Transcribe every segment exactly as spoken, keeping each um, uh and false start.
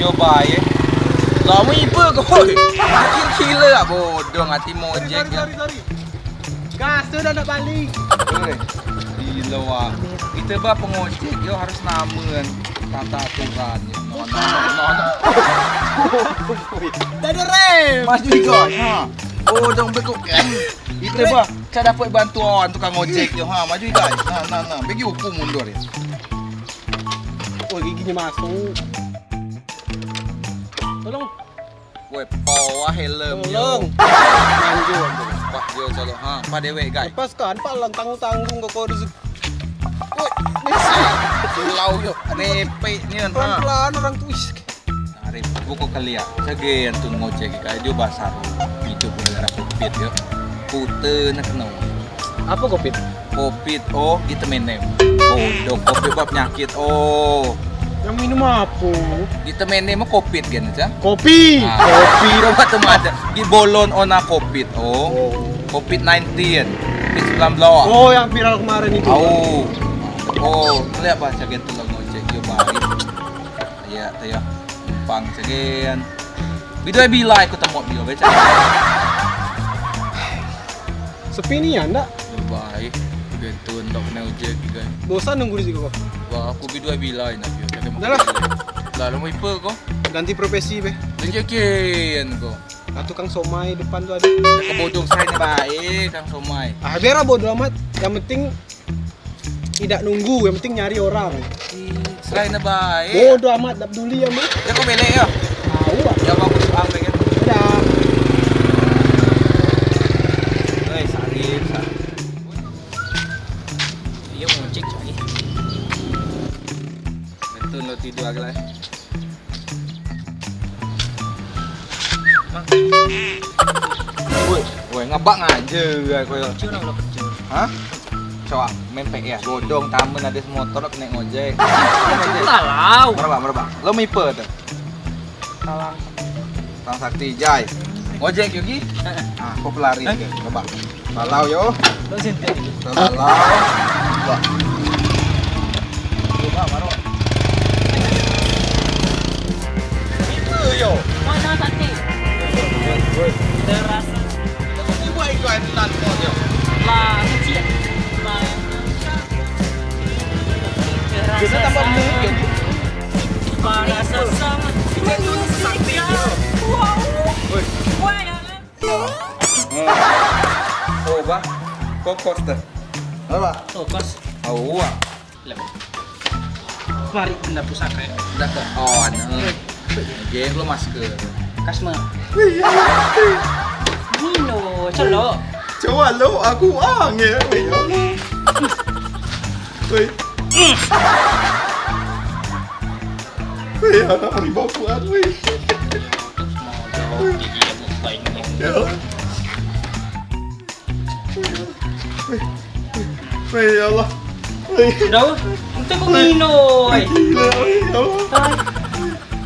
Coba ye. Lah, mau ipe ko, oi? Makin gila, ah, bodoh, ngati mojek, ya. Sorry, sorry, sorry. Gas tu dah nak balik. Oi, gila, wah. Kita, bah, pengojek, yo, harus namen tata aturan, yo. No, no, no, no, no. Dah ada rem. Maju, Igo. Ha. Oh, dong, beko. Kita, bah, cara dapat bantuan tukang ojek, yo. Ha, maju, Igo. Nah, nah, nah. Bagi hukum mundur, ya. Oh, giginya masuk. Tolong. Weh, pawa helm yo. Tolong. Lanjut. Wah, yo, calo. Ha, pa dewek, guys. Lepaskan, pa lang tanggung-tanggung ke kau rezeki. Woi, pulau yo. Nepek ni, ha. Pelan-pelan orang tu, ish. Arif, buko kelia. Segen tun ngojek, kayak jo basar. Itu pun negara covid yo. Pute nak kena. Apa covid? Covid, oh, gitemenem. Oh, do covid ba penyakit, oh. Yang minum apa? Gitemenem mah covid kan, Cak? Kopi. Ah. Kopi. Coba tuh mah ada. Di bolon ona covid, oh. Oh. Covid nineteen. Covid sembilan belas. Oh, yang viral kemarin itu. Oh. Oh, lihat apa, Cak, gitu lo ngojek, yo, baik. Ya, tuh ya. Numpang, Cak, gen. Bidoi bilai ku temok dio, becak. Sepi nian, ndak? Baik. Betul, ndak kena ojek, guys. Bosan nunggu di situ, kok? Wah, aku bidoi bilai, nak, yo. Dah lah. Lah, lo mau ipe, kok? Ganti profesi, be. Rezekian, kok. Lah, tukang somai depan tu ada. Kebodong saya ni baik, kang somai. Ah, biar bodoh amat. Yang penting tidak nunggu, yang penting nyari orang. Selain baik. Bodoh amat, tak peduli ya, Mak. Ya, kau belek ya? Tahu, ah. Ya, bagus, ah, pengen. Dadah. Hei, Sarif, Sarif. Iya, mau cek lagi. Betul, lo tidur lagi lah. Woi, woi, ngabak ngaja, guys, kau. Kecil, lo kecil. Hah? Coa, main P S. Godong tamen ade semotor, kena ngojek. Lalau. Berapa, berapa? Lo mipe tu? Talang. Talang sakti, jai. Ngojek, Yogi? Ah, kau pelari ke? Berapa? Lalau, yo. Lo sinting. Lalau. Wah. Coba, baru. Itu, yo. Mana sakti? Woi, woi. Terasa. Itu tiba itu air telan, kau, yo. Lah, kecil. Lah. Kita tambah menit, ya. Wow. Woi. Oh, bah. Kokos teh. Apa? Kokos. Oh, wah. Mari, benda pusaka ya. Dah ke on. Game lo masker. Kasma. Nino, celok. Coba lo, aku angin. Woi. Woi, anak rimba kuat, woi. Ya. Woi, ya Allah. Woi. Dah, ente kok ngino, woi. Gila, woi, ya Allah.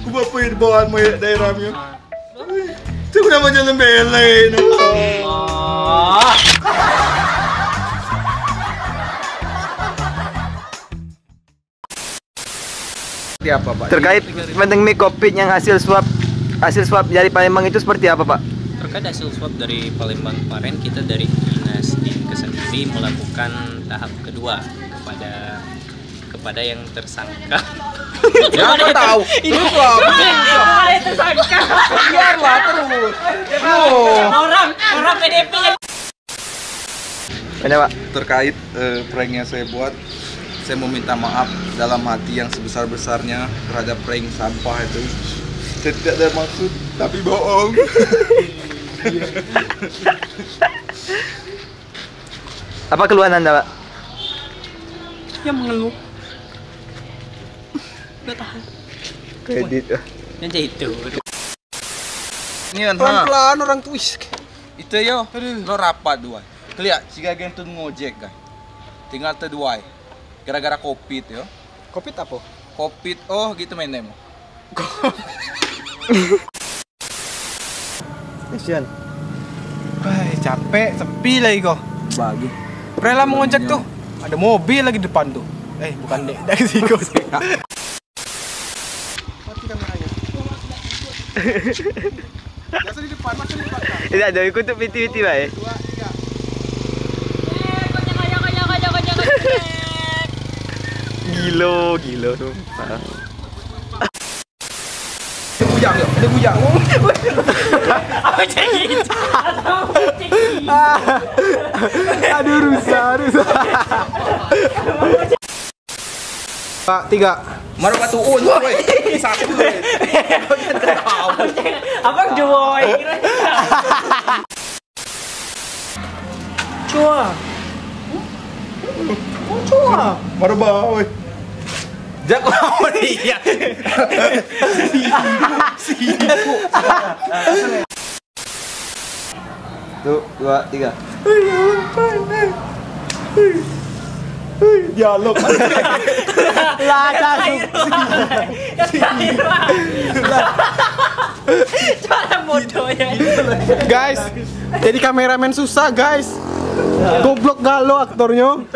Ku bapak di bawah, woi, daerah, woi. Itu kenapa jalan belek, no? Ah. Seperti apa, Pak? Terkait pandemi covid yang hasil swab, hasil swab dari Palembang itu seperti apa, Pak? Terkait hasil swab dari Palembang kemarin, kita dari Dinas Dinkes sendiri melakukan tahap kedua kepada, kepada yang tersangka. Ya, aku tahu. Ini terus, Pak. Kepada yang tersangka. Biarlah terus. Orang, orang P D P yang Ada, Pak. Terkait, eh, prank yang saya buat, saya mau minta maaf dalam hati yang sebesar-besarnya terhadap prank sampah itu. Saya tidak ada maksud, tapi bohong. Apa keluhan Anda, Pak? Dia mengeluh. Nggak tahan. Kredit, ah. Yang jadi itu. Nian, ha. Pelan-pelan orang tu, wis. Itu yo. Aduh. Lo rapat duai. Keliak, si gagen tu ngojek, guys. Tinggal te duai. Gara-gara covid yo. Covid apa? Covid, oh, gitu main demo. Kasihan. Wah, capek, sepi lagi kok. Bagi. Rela mau ngojek tuh. Ada mobil lagi depan tuh. Eh, bukan dek, dari situ. Mati kameranya. Biasa di depan, masa di belakang. Tidak ada, ikut tu piti-piti baik. Dua, tiga. Gilo, gilo sumpah. Ini bujang tu, ini bujang. Apa jadi? Aduh, rusak, rusak. Pak, tiga. Maro batu un, woi. Satu, woi. Abang dua, woi. Cua. Cua. Maro ba, woi. Jak lawan dia. Satu, dua, tiga. Dialog. Lah, satu. Cara bodohnya. Guys, jadi kameramen susah, guys. Goblok galo aktornya.